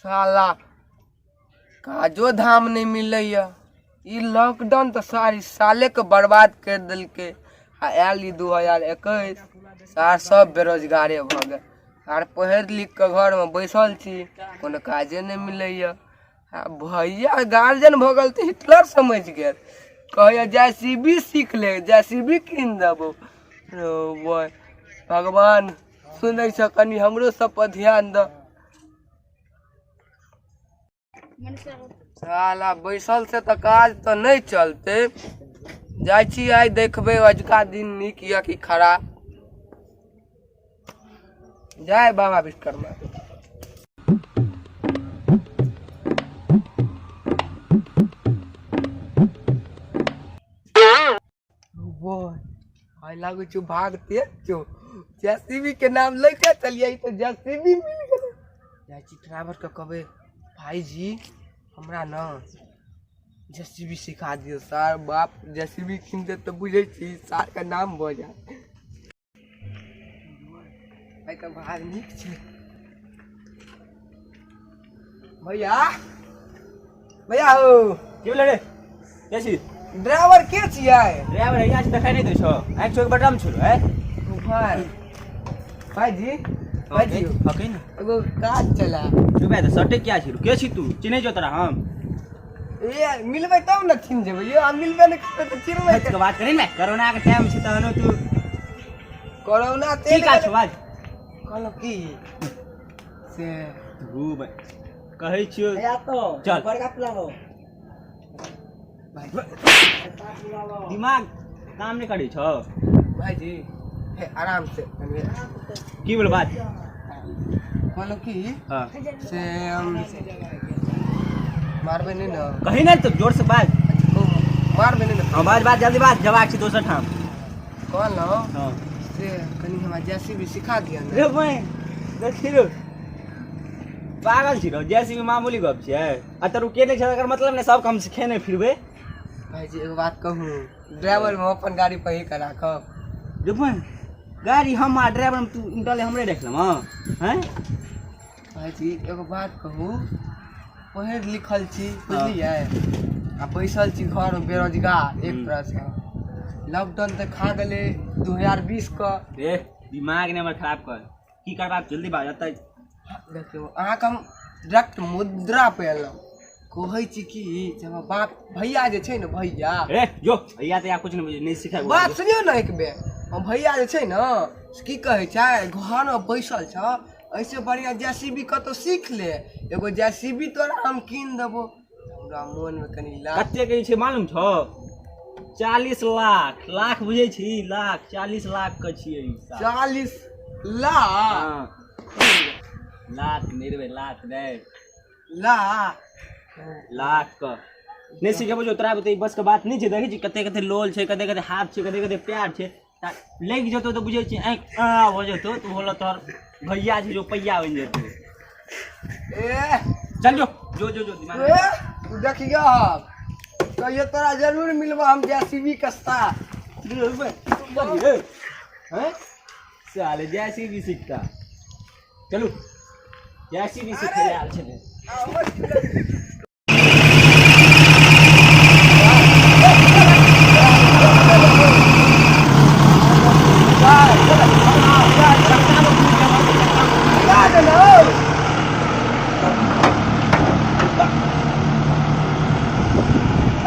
साला काजो धाम नहि मिलैया। ई लॉकडाउन तऽ सारी साले के बर्बाद कर देलकै। आ आयल ई 2021, सार सब बेरोजगारे भऽ गेल। आर पढ़ि लिख कऽ घरमे बैसल छी, कोनो काजे नहि मिलैया। आ भैया गार्जियन भऽ गेल तऽ हिटलर समझि गेल, कहैया जे सी बी सीख ले, जे सी बी कीन देबौ। रौ बहि, भगवान सुनै छ, कनि हमरो सब पर ध्यान दऽ। साला बैसल से तऽ काज तऽ नहि चलतै। जाइ छी आइ देखबै अजुका दिन नीक यऽ कि खराब। जय बाबा विश्वकर्मा। आइ लागै छौ भाग तेज छौ। जेसीबी के नाम लैते चलियै तऽ जेसीबी मिल गेलै। जाइ छी ड्राइवर के कहबै, भाईजी हमरा न जेसीबी सिखा दियौ। सार बाप जेसीबी कीन देत तऽ बुझै छी सार के नाम भऽ जायत। आइ तऽ भाग नीक छै। भैया, भैया हो। की भेलै रे? के छी? ड्राइवर के छियै? ड्राइवर हैया छै, देखाइ नहि दै छौ? आँखि छोड़ि बटम छौ है। भाई, भाईजी, भाईजी। हँ, कहि ने। एगो काज चला। रुपया तऽ सटे किया छी? के छी तू? चिन्है छौ तोरा हम? ए, मिलबै तब ने चिन्ह जेबै यौ। आ मिलबै नहि करबै तऽ चिन्हबै। हट के बात करी ने, कोरोना के टाइम छै तहनो तू कोरोना की तेल काज छौ बाज। कहलहुँ की से धू बे कहै छियौ चल। भाई दिमाग काम नहि करै छौ। भाईजी, हे आराम से कनि। की बोल बात? कहलहुँ की हँ से हम मारबै नहि ने? कही ने तऽ जोर से बाज। मारबै नहि ने? हँ, बाज बाज, जल्दी बाज, जबाक छै दोसर ठाम। कहलहुँ हँ से कनि हमरा जेसीबी सिखा दिअ ने। रे बहिन, देखी रो, पागल छी रो? जेसीबी मामूली गप छियै? आ तऽ रुके नहि छै, एकर मतलब नहि सबके हम सिखेने फिरबै। भाईजी, एगो बात कहूँ? ड्राइवर में अपन गाड़ी पर ही के राखब। रे बहिन, गाड़ी हम आ ड्राइवर में तू इंटरले हमरे देख लेम हैं? भाईजी, एगो बात कहूँ? पढ़ि लिखल छी, बुझलियै? आ बैसल छी घर में बेरोजगार एक तरह से। लॉकडाउन तऽ खा गेलै 2020 के। रे, दिमाग नहि हमर खराब कर। की करबाक, जल्दी बाज एतऽ। देखियौ, अहाँके हम डायरेक्ट मुद्रा पे एलहुँ। कहै छी कि जे हमर बाप भैया जे छै ने, भैया। रे जो, भैया तऽ कुछ नहि बुझै, नहि सिखाय। बात सुनियौ ने एक बेर। हम भैया जे छै ने, से की कहै छै, घरमे बैसल छ, ऐसे बढ़िआँ जेसीबी कतहु सीख ले, एगो जेसीबी तोरा हम कीन देबो। हमरा मोनमे कनि लाज। कते के छै मालूम छौ? 40 लाख। लाख बुझै छी? लाख, 40 लाख के छियै ई साल। 40 लाख? हँ, लाख नहि रे, लाख नहि। लाख। लाख के नहि सिखेबो जो तोरा बुते ई बस के बात नहि छै। देखै छी कते कते लोल छै, कते कते हाथ छै, कते कते प्यार छै। लागि जेतौ तऽ बुझै छी आँखि आ भऽ जेतौ। तऽ होलो तोहर भैया छै जो पैया बनि जेतौ। ए। चल जो जो जो जो, दिमाग ए, तू देखियो, कहियो तोरा जरूर मिलबो हम जेसीबी के साथ। हैं साले, जैसी सीखता। चलू, जैसी भी सीखे आयल छलै।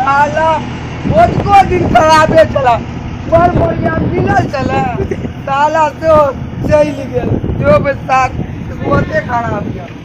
साला ओतको दिन खराबे चला, बड़ बढ़िया मिलल चला, साला तो चलि गेल। जो बेटा किस्मते खराब यऽ।